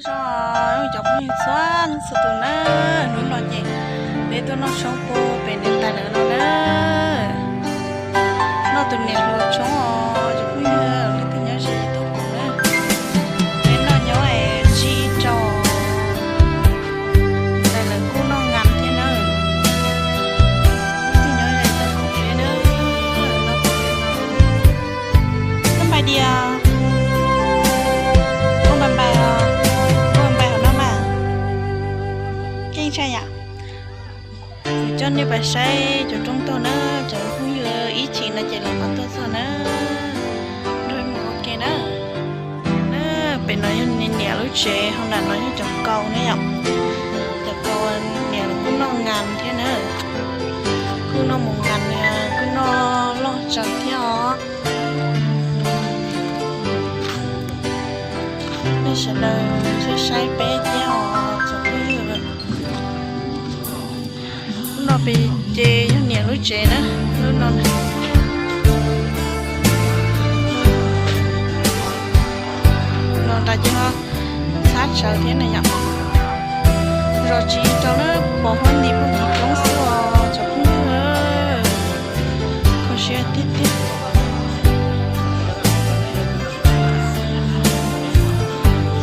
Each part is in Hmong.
Zoo cov phooj ywg txhua leej txhua tus na, hnub no ces peb tuaj noj tshoob pub pem niam tais lawv no na. Noj tus niam hluas tshoob os cov phooj ywg, leej twg nyob ze tuaj pom na. Peb noj nyob es tsib rau, tais lawv kuj noj ngas thiab na. Leej twg nyob ze tuaj pom thiab na. Noj pais dias, koj npais npais os, koj npais hauv no mas. Keej tshaj yam. Kuv coj nej pais saib cov rooj tog na, cov phooj ywg ib chim no ces lawv ho tuaj txog na. Nrog mus ua ke na. Pem no yog niam lub tsev, hauv nram no yog cov kaus na yom. Cov kaus niam kuj noj ngas thiab na. Kuj noj mus ngas, kuj noj loj tsawv thiab os. Nej sawv daws saib saib peb thiab os cov phooj ywg. Lub no pem ces yog niam lub tsev na, lub no na. Los nram ces ho txhab tsawv thiab na yom. Zos tsis tau na, pom huab nti puag tim roob xwb os cov phooj ywg. Kho siab tiag tiag.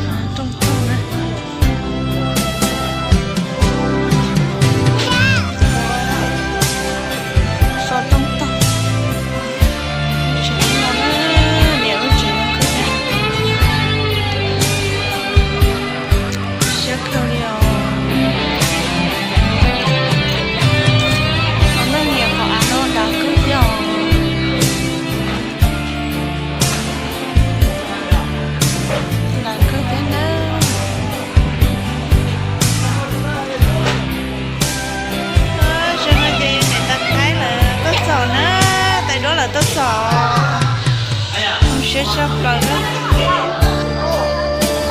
Rooj tog na. So rooj tog. Tsev no na, niam lub tsev no kawg thiab. Siab kawg li os. Los noj niam qhov av no nrad kawg thiab os. Nrad kawg thiab na. Zoo no ces niam tais Thaib lawv tuaj txog na, tais duab lawv tuaj txog. Zoo siab tshaj plaws na.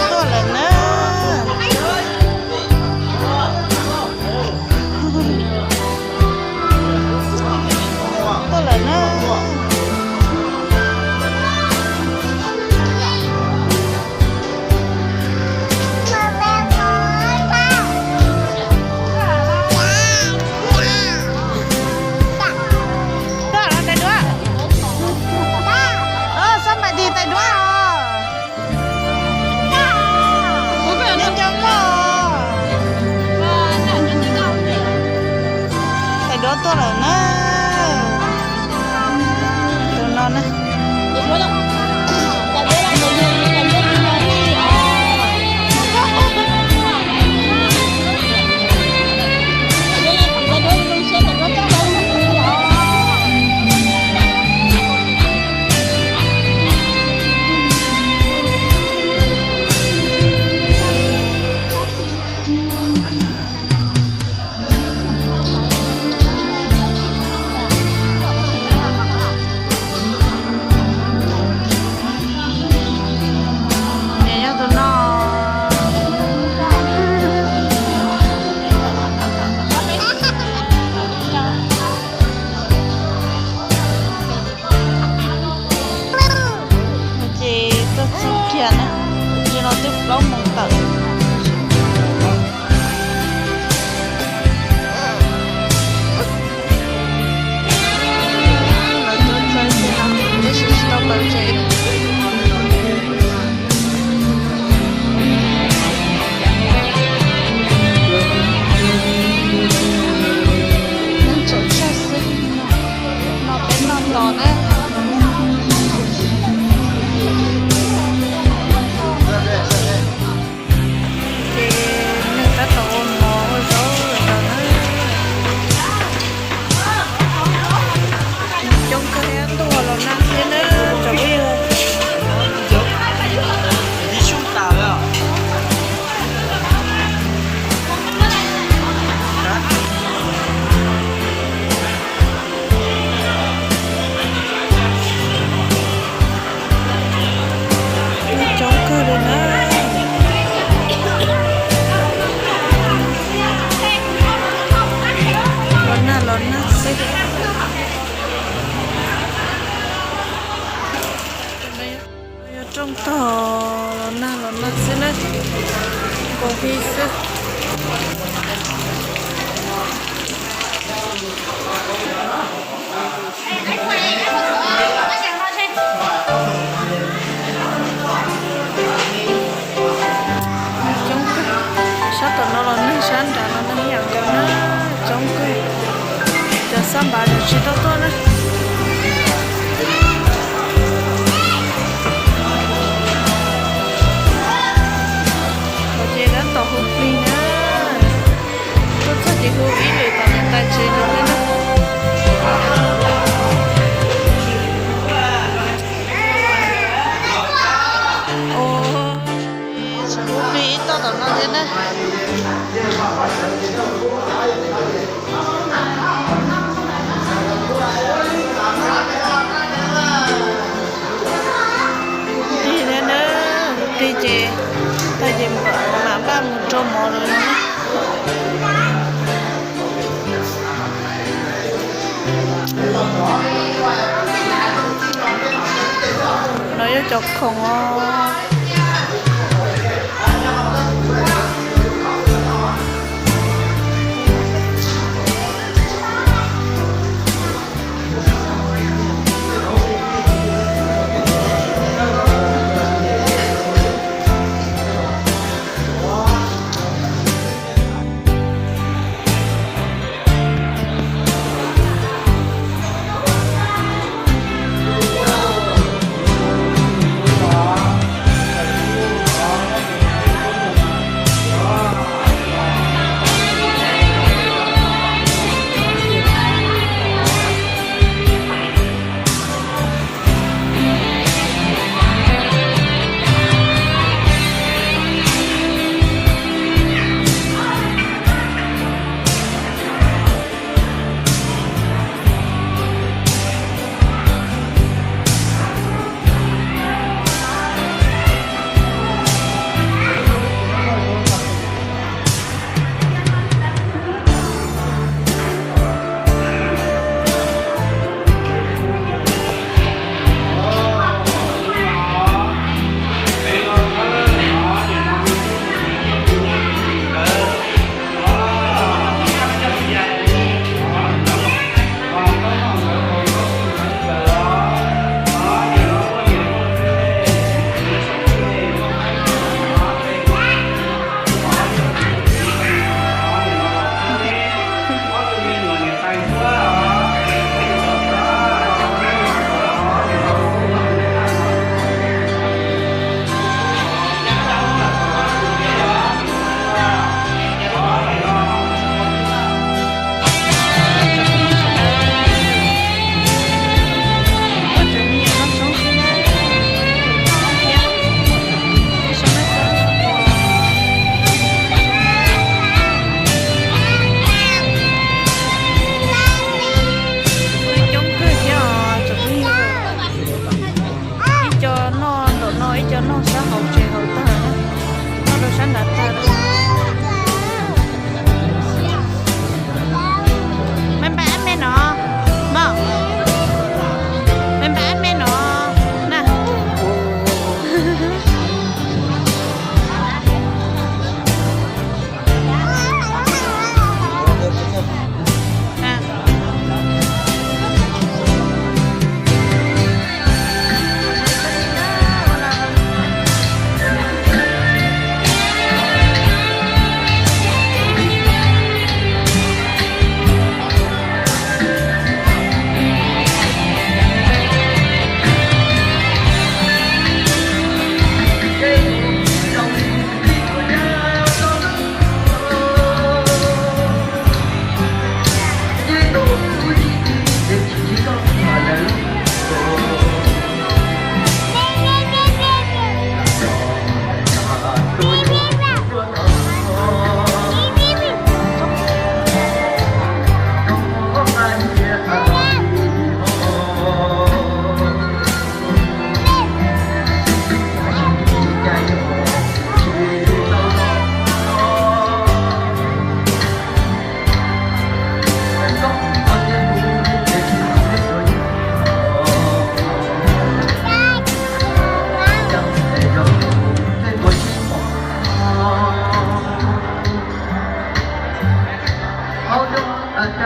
Tuaj lawm na. Tuaj lawm na. Tuaj los tais duab. Xob mam tis tais duab os. Nej cov koj. Tais duab tuaj lawm na. Tus no na. Niam yog tus no. Ces tuaj txog kiag na, ntsis no twb plaub moos tawm. Lawv tuaj txog tsev no tab sis tsis tau plaws tsev. Neeg tseem tsawg xwb, no peb noj tos na. Ua tib xwb. Coob kawg. Sab tom no los neeg, sab nrad los neeg ib yam nkaus na. Coob kawg. Cov xab npav los tsis tau tuaj na. Los ces tab tom hu plig na. Tuaj txog ces hu ib lwm tom niam tais tsev no thiab na. Ua, tseem hu plig ib toj tom no thiab na. Tig thiab na, tig ces tag ces mam npaj mus rau mov lawm no. No yog cov khoom os. Coob kawg thiab os tsoom phooj ywg. Ib co noj nraum no, ib co noj sab hauv tsev hauv tag, noj rau sab nrad tag. Bye bye ab me no, mom. Bye bye ab me no na.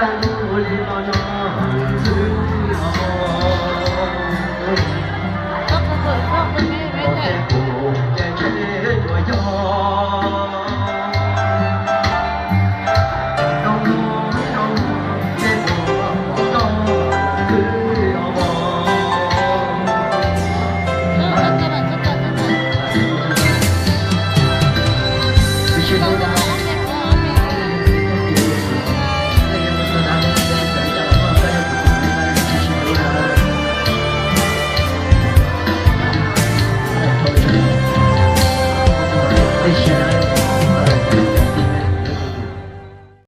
Ua li no no